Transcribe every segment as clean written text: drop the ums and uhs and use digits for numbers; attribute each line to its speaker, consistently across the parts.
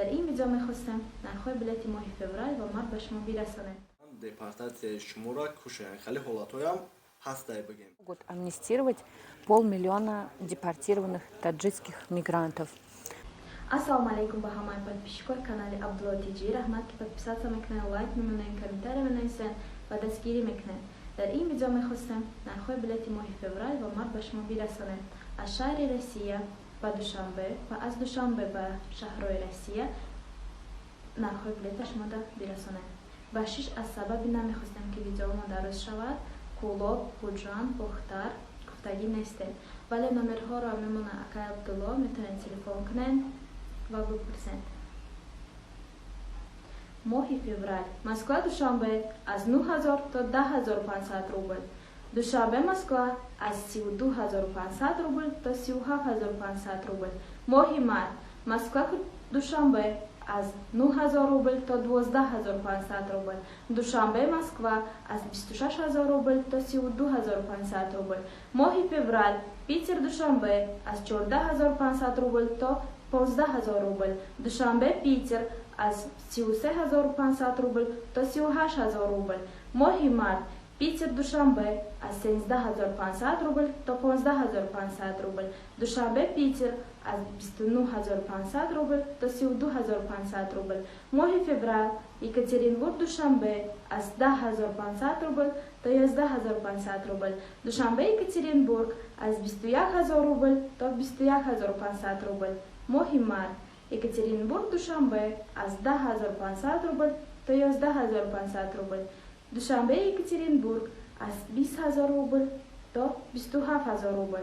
Speaker 1: Дар ин видео мехостем нархҳои билети моҳи феврал ва март ба шумо бирасонем.
Speaker 2: Депортатсияи шуморо кушоянд, хеле ҳолатҳоям ҳастай, бигем.
Speaker 3: Могут амнистировать 500 000 депортированных таджикских мигрантов.
Speaker 1: Ассалому алайкум ба ҳамаи подписчикои канали Абдулло Тиҷи. Раҳмат, ки подписаться мекунед, лайк мемонед, комментария менависед ва дастгирӣ мекунед. Дар ин видео мехостем нархҳои билети моҳи феврал ва март ба шумо бирасонем. Аз шаҳри Россия ба Душанбе ва аз Душанбе ба шаҳрҳои Россия нархҳои билета шумода бирасонем. Бахшиш, аз сабаби намехостем, ки видеомо дароз шавад, Кӯлоб, Хуҷанд, Бохтар гуфтагӣ нестем, вале номерҳоро мемонад акай Абдулло, метавонед телефон кунед ва бипурсед. Моҳи феврал: Москва Душанбе аз 9000 то 10 500 рубл, Душанбе Москва аз 32 500 рубл то 37 500 рубл. Моҳи март: Москва Душанбе аз 9000 рубл то 12 500 рубл, Душанбе Москва аз 26 000 рубл то 32 500 рубл. Моҳи феврал: Питер Душанбе аз 14 500 рубл то 15 000 рубл, Душанбе Питер аз 33 500 рубл то 38 000 рубл. Моҳи март: Питер Душанбе аз 13 500 рубл то 15 500 рубл, Душанбе Питер аз 29 500 рубл то 32 500 рубл. Моҳи феврал: Екатеринбург Душанбе аз 10 500 рубл то 11 500 рубл, Душанбе Екатеринбург аз 21 000 рубл то 21 500 рубл. Моҳи март: Екатеринбург Душанбе аз 10 500 рубл то 11 500 рубл, Душанбе Екатеринбург аз 20 000 рубл то 27 000 рубл.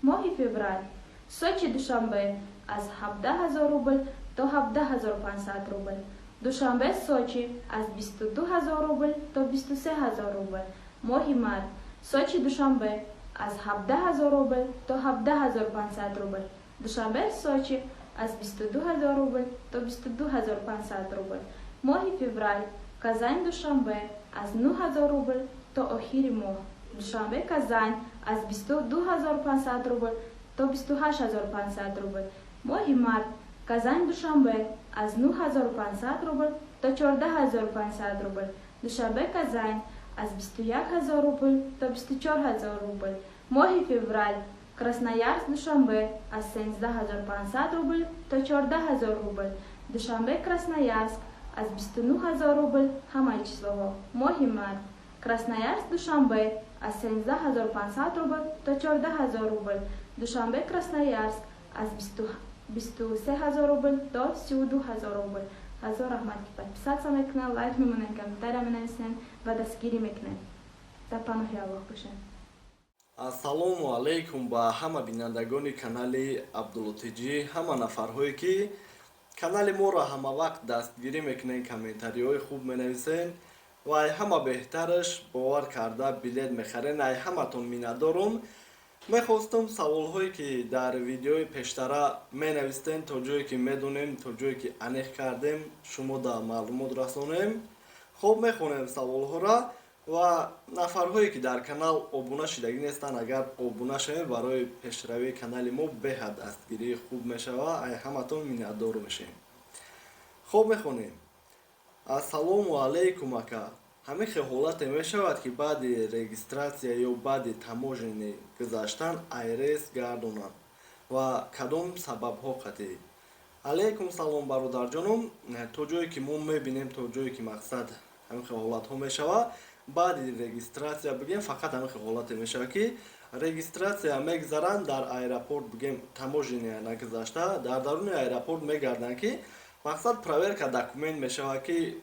Speaker 1: Моҳи феврал: Сочи Душанбе аз 17 000 рубл то 17 500 рубл, Душанбе Сочи аз 22 000 рубл то 23 000 рубл. Моҳи март: Сочи Душанбе аз 17 000 рубл то 17 500 рубл, Душанбе Сочи аз 22 000 рубл то 22 500 рубл. Моҳи феврал: Казань Душанбе аз 9000 рубл то охири моҳ, Душанбе Казань аз 22 500 рубл то 28 500 рубл. Моҳи март: Казань Душанбе аз 9500 рубл то 14 500 рубл, Душанбе Казань аз 21 000 рубл то 24 000 рубл. Моҳи феврал: Красноярск Душанбе аз 13 500 рубл то 14 000 рубл, Душанбе Красноярск аз 29 000 рубл, ҳамаи числоҳо. Моҳи март: Красноярск Душанбе аз 13 500 рубл то 14 000 рубл, Душанбе Красноярск аз 23 000 рубл то 32 000 рубл. Ҳазор раҳмат, ки подписаться мекунед, лайк мемонед, комментария менависед ва дастгирӣ мекунед. Дар паноҳи Аллоҳ бошед.
Speaker 2: Ассалому алайкум ба ҳама бинандагони канали Абдуллотиҷӣ, ҳама нафарҳое, ки канали моро ҳамавақт дастгирӣ мекунед, комментариҳои хуб менависед ва ай ҳама беҳтараш бовар карда билет мехарен. Ай ҳаматон миннатдорум. Мехостум саволҳое, ки дар видеои пештара менавистен, то ҷое ки медонем, то ҷое ки аниқ кардем, шумо дар маълумот расонем. Хуб, мехонем саволҳоро ва нафарҳое, ки дар канал обуна шидагӣ нестанд, агар обуна шавед, барои пешравии канали мо беҳад дастгирии хуб мешавад. Ай ҳаматон миннатдор мешем. Хуб, мехонем. Ассалому алайкум, ака. Ҳамин хел ҳолате мешавад, ки баъди регистрация ё баъди таможенный гузаштан ай рейс гардонанд ва кадом сабабҳо қатъӣ? Алайкум салом, бародарҷоном. То ҷое ки мо мебинем, то ҷое ки мақсад ҳамин хел ҳолатҳо мешавад, баъди регистрация, бигем, фақат ҳамин хел ҳолате мешавад, ки регистрация мегузаранд, дар аэропорт, бигем, таможения нагузашта, дар даруни аэропорт мегарданд, ки мақсад проверка документ мешавад, ки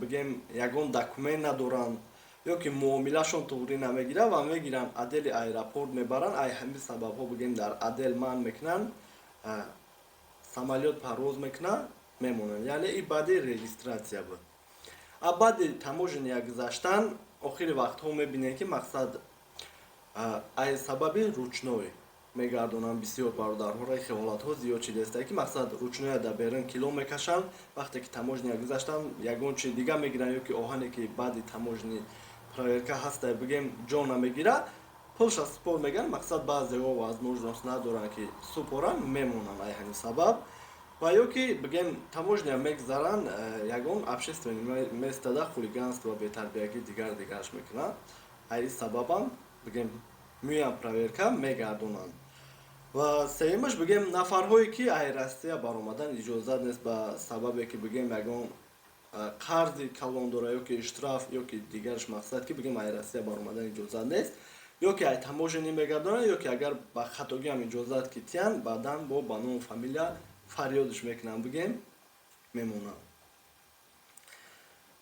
Speaker 2: бигем, ягон документ надоранд ё ки муомилашон туғрӣ намегирад ва мегиранд, отдели аэропорт мебаранд. Ай ҳамин сабабҳо, бигем, дар отдел манъ мекунанд, самолёт парвоз мекунад, мемонанд. Яъне и баъди регистрация буд. А баъди таможения гузаштан охири вақтҳо мебинем, ки мақсад ай сабаби ручной мегардонанд бисёр бародарҳоро. Хел ҳолатҳо зиёд шидааст, ки мақсад ручноя дар берун кило мекашанд. Вақте ки таможня гузаштанд, ягон чи дига мегиранд ё ки оҳане, ки баъди таможни проверка ҳаста, бигем, ҷо намегирад, пулша супор мегиранд. Мақсад баъзеҳо возможность надоранд, ки супоранд, мемонанд. Ай ҳамин сабаб. Ва ё ки, бигем, таможня мегзаранд, ягон общественный место да хулиганство, бетарбиягӣ, дигар дигараш мекунанд. Ай сабабам, бигем, меоянд, проверка мегардонанд. Ва сеюмаш, бигем, нафарҳое ки ай Россия баромадан иҷозат нест, ба сабабе ки, бигем, ягон қарзи калон дора ё ки штраф, ё ки дигараш, мақсад ки, бигем, ай Россия баромадан иҷозат нест, ё ки ай таможня мегардонанд, ё ки агар ба хатогиам иҷозат ки тиянд, баъдан бо ба ному фамилия фарёдш мекунанд, бигем, мемонанд.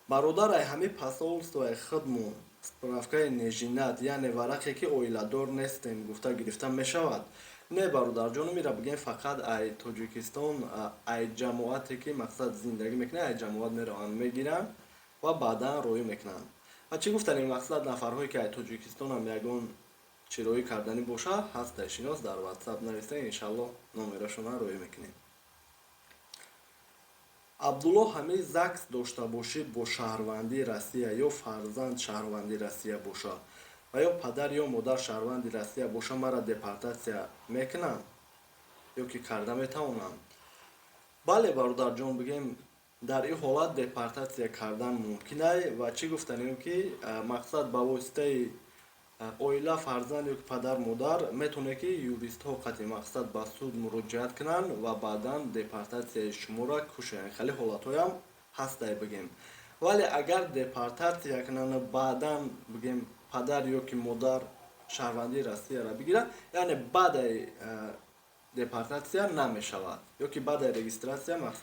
Speaker 2: Бародар, ай ҳами посольство и худмон справка и неженат, яъне варақе ки оиладор нестем гуфта, гирифта мешавад? Не, бародарҷоном, ира, бигем, фақат ай Тоҷикистон, ай ҷамоате ки, мақсад, зиндагӣ мекунад, ай ҷамоат мераванд, мегиранд ва баъдан роӣ мекунанд. Ва чӣ гуфтанем, мақсад, нафарҳое ки ай Тоҷикистонам ягон чӣ роӣ карданӣ боша, ҳастай шинос, дар Ватсап нависен, иншаллоҳ, номерашона роӣ мекунем. Абдулло, ҳамин ЗАГС дошта бошӣ бо шаҳрвандии Россия ё фарзанд шаҳрвандии Россия боша ва ё падар ё модар шаҳрванди Россия боша, мара депортатсия мекунанд ё ки карда метавонанд? Бале, бародарҷон, бигем, дар ин ҳолат депортатсия кардан мумкин ай. Ва чӣ гуфтанем ки, мақсад, ба воситаи оила, фарзанд ё ки падар, модар метавонед ки юристҳо қатъи, мақсад, ба суд муроҷиат кунанд ва баъдан депортатсияи шуморо кушоянд. Хеле ҳолатҳоям ҳастай, бигем. Вале агар депортатсия кунанд, баъдан, бигем, падар ё ки модар шаҳрвандии Россияро бигирад, яъне баъдаи депортатсия намешавад ё ки баъдаи регистрация,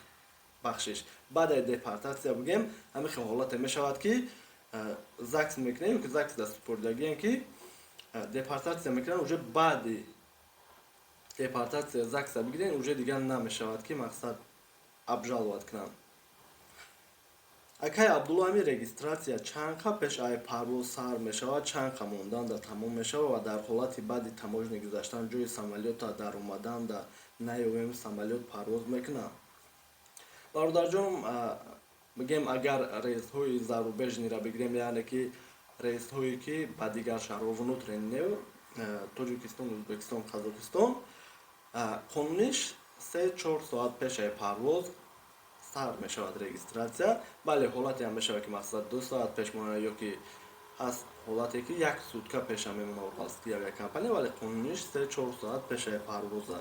Speaker 2: бахшиш, баъдаи депортатсия, бигем, ҳамин хел ҳолате мешавад ки ЗАГС мекунем ё ки ЗАГС да супоридагием ки депортатсия мекунанд, уже баъди депортатсия ЗАГСа бигирен, уже дигар намешавад ки, мақсад, обжаловать кунанд. Акай Абдулло, ҳамин регистрация чанд қа пеш ай парвоз сар мешавад, чанд қа монданда тамом мешавад? Ва дар ҳолати баъди таможня гузаштан ҷои самолёта даромаданда наёвем, самолёт парвоз мекунад? Бародарҷон, бигем, агар рейсҳои зарубежный ро бигирем, яъне ки рейсҳое ки ба дигар шаҳрҳо, внутренний, Тоҷикистон, Ӯзбекистон, Қазоқистон, қонуниш 3-4 соат пешаи парвоз сар мешавад регистрация. Бале, ҳолате ҳам мешавад ки, мақсад, 2 соат пеш монад ё ки ҳаст ҳолате ки як сутка пеша мемонад Уральский авиакомпания, вале қонуниш 3-4 соат пешаи парвоза.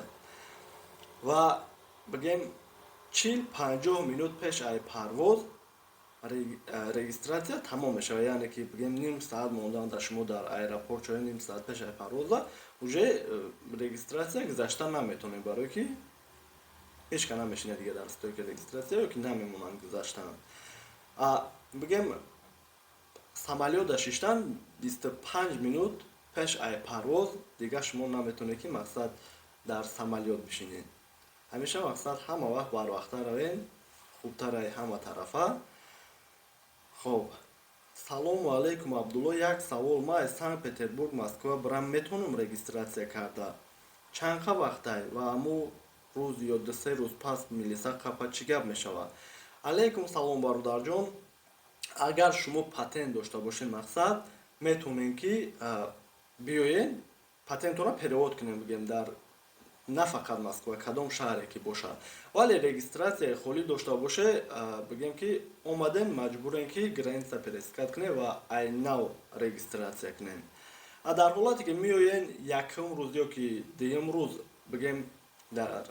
Speaker 2: Ва, бигем, 40-50 минут пеш ай парвоз регистрация тамом мешавад, яъне ки, бигем, ним саат мондан шумо дар аэропорт чоя, ним саат пеш ай парвоза уже регистрация гузашта наметонед, барое ки ҳеч ка намешинад дига дар стойка регистрация ё ки намемонанд гузаштан. Бигем, самолёта шиштан 25 минут пеш ай парвоз дига шумо наметонед ки, мақсад, дар самолёт бишинед. Ҳамеша, мақсад, ҳама вақт барвақта равен, хубтар ай ҳама тарафа. Хоб, салому алайкум, Абдулло, як савол: ма аз Санкт Петербург Москва бирам, метавонам регистрация карда? Чанд қа вақтай ва аму рӯз ё 2-3 рӯз пас милиса қапа, чӣ гап мешавад? Алайкум салом, бародарҷон. Агар шумо патент дошта бошед, мақсад, метавонем ки биёен, патентонро перевод кунем, бигем, дар на фақат Москва, кадом шаҳре ки бошад. Вале регистрация и холӣ дошта боше, бигем ки омадем, маҷбурем ки граница пересекать кунем ва ай нав регистрация кунем. А дар ҳолате ки меоен, якум рӯз ё ки дуюм рӯз, бигем, дар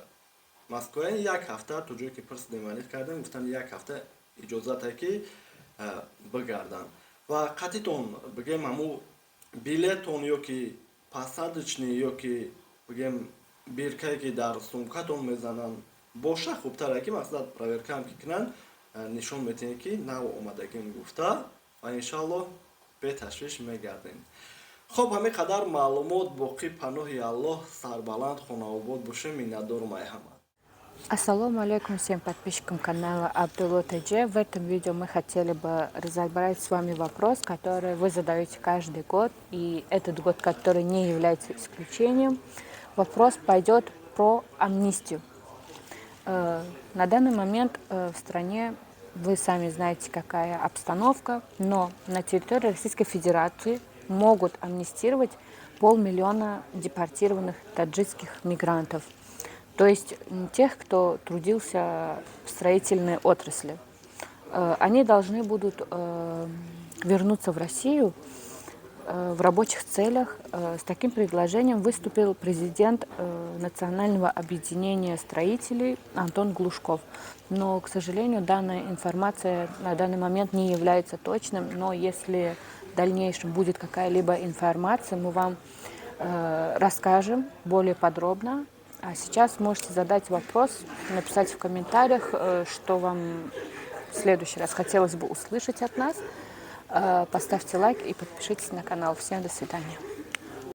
Speaker 2: Москва як ҳафта, то ҷое ки пурсидем, аниқ кардем, гуфтанд, як ҳафта иҷозате ки бигарданд. Ва қатитон, бигем, ҳаму билетон ё ки посадочный ё ки, бигем, бирка е ки дар сумкатон мезананд боша, хубтаре ки, мақсад, проверка ам ки кунанд, нишон метиҳем ки нав омадагим гуфта, ва иншаллоҳ, беташвиш мегардем. Хоб, ҳамин қадар маълумот. Боқӣ паноҳи Аллоҳ, сарбаланд, хонаобод бошем. Миннатдорум ай ҳама.
Speaker 3: Ассаламу алейкум всем подписчикам канала Абдулло ТЖ. В этом видео мы хотели бы разобрать с вами вопрос, который вы задаете каждый год, и этот год, который не является исключением. Вопрос пойдет про амнистию. На данный момент в стране, вы сами знаете, какая обстановка, но на территории Российской Федерации могут амнистировать 500 000 депортированных таджикских мигрантов. То есть тех, кто трудился в строительной отрасли. Они должны будут вернуться в Россию в рабочих целях. С таким предложением выступил президент Национального объединения строителей Антон Глушков. Но, к сожалению, данная информация на данный момент не является точным. Но если в дальнейшем будет какая-либо информация, мы вам расскажем более подробно. А сейчас можете задать вопрос, написать в комментариях, что вам в следующий раз хотелось бы услышать от нас. Поставьте лайк и подпишитесь на канал. Всем до свидания.